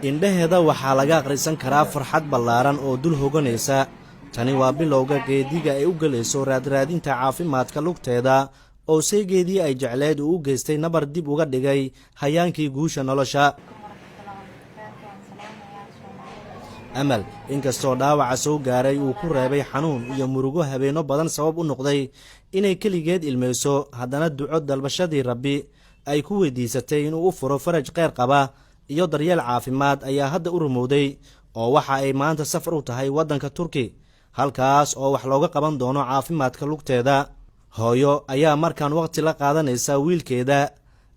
Indhaheeda waxaa laga akhrisan karaa farxad ballaaran oo dul hoganaysa. Tani waa bilowga geediga ay u gelayso raadraadinta caafimaadka lugteeda oo seegeedii ay jecleed uu u geystay nabar dib uga dhigay hayaankii guusha nolosha. Amal, inkastoo dhaawaca soo gaaray uu ku reebay xanuun iyo murugo habeenno badan sabab u noqday inay keligeed ilmayso, haddana duco dalbashadii Rabbi ay ku weydiisatay inuu u furo faraj kheyr qaba iyo daryeel caafimaad ayaa hadda u rumowday, oo waxa ay maanta safar u tahay waddanka Turki, halkaas oo wax looga qaban doono caafimaadka lugteeda. Hooyo ayaa markaan waqti la qaadanaysa wiilkeeda.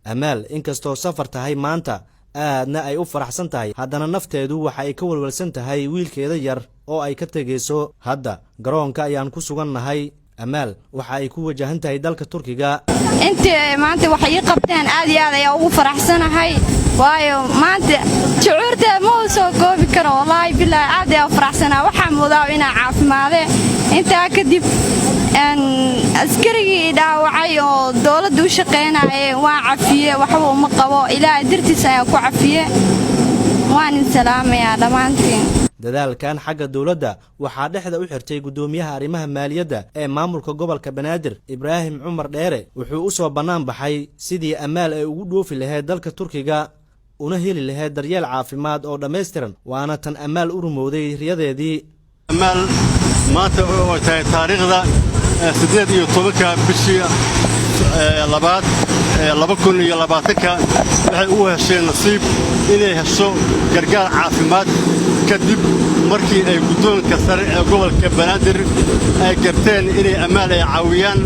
Amaal, inkastoo safar tahay maanta, aadna ay u faraxsan tahay, haddana nafteedu waxa ay ka walwalsan tahay wiilkeeda yar oo ay ka tegayso. Hadda garoonka ayaan ku sugan nahay. Amaal waxa ay ku wajahan tahay dalka Turkiga. Intii maanta waxay ii qabteen aad iyo aad ayaa ugu faraxsanahay, waayo maanta shucuurteeda ma uu soo koobi karo. Wallaahi bilaahi, aad ayaa u faraxsanaa. Waxaa moodaa inaa caafimaadee. Intaa kadib, askarigii i dhaawacay oo dowladda u shaqaynaye waan cafiye, waxba uma qabo. Ilaahay dartiis ayaan ku cafiye. Waan in salaamayaa dhammaantiin. Dadaalkan xagga dowladda waxaa dhexda u xirtay guddoomiyaha arrimaha maaliyadda ee maamulka gobolka Banaadir, Ibraahim Cumar Dheere. Wuxuu u soo bannaan baxay sidii Amaal ay ugu dhoofi lahayd dalka Turkiga una heli lahayd daryeel caafimaad oo dhammaystiran, waana tan Amaal u rumowday riyadeedii. Amaal maanta oo tahay taariikhda 18-ka bishii labaad 2020-ka, waxay u hesheen nasiib inay hesho gargaar caafimaad kadib markii ay guddoonka sare ee gobolka Banaadir ay garteen inay Amaal ay caawiyaan.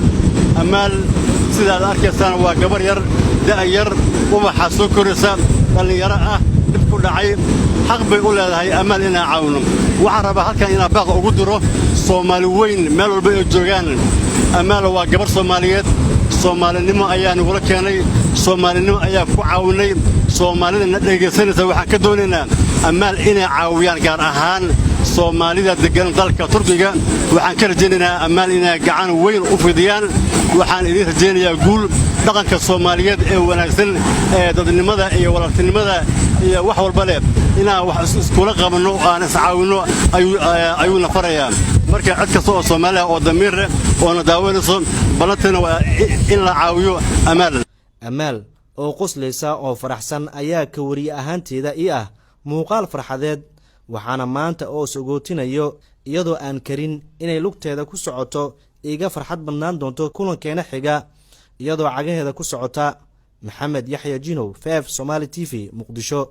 Amaal, sidaad arkaysaan, waa gabar yar, da'yar, ubaxaa soo koraysa, dhallinyaro ah, dhib ku dhacay. Xaq bay u leedahay Amaal inaan caawino. Waxaan rabaa halkan inaan baaqa ugu diro Soomaali weyn meel walba ay joogaan. Amaal waa gabar Soomaaliyeed. Soomaalinimo ayaa nagula keenay, Soomaalinimo ayaa ku caawinay. Soomaalida na dhegaysanaysa waxaan ka doonaynaa Amaal inay caawiyaan, gaar ahaan Soomaalida deggan dalka Turkiga. Waxaan ka rajaynaynaa Amaal inay gacan weyn u fidiyaan. Waxaan idiin rajaynayaa guul. Dhaqanka Soomaaliyeed ee wanaagsan ee dadnimada iyo walaaltinimada iyo wax walba leh inaan wax iskula qabanno, aan iscaawinno ayuuna farayaa. Marka cid kasta oo Soomaaliya oo damiir leh oona daawanayso, ballanteena waa in la caawiyo Amaal. Amaal oo qoslaysa oo faraxsan ayaa ka wariye ahaanteeda ii ah muuqaal farxadeed, waxaana maanta oo sogootinayo iyadoo aan karin inay lugteeda ku socoto iiga farxad badnaan doonto kulankeena xiga iyadoo cagaheeda ku socota. Maxamed Yaxya Jinow, Feef Somaali TV, Muqdisho.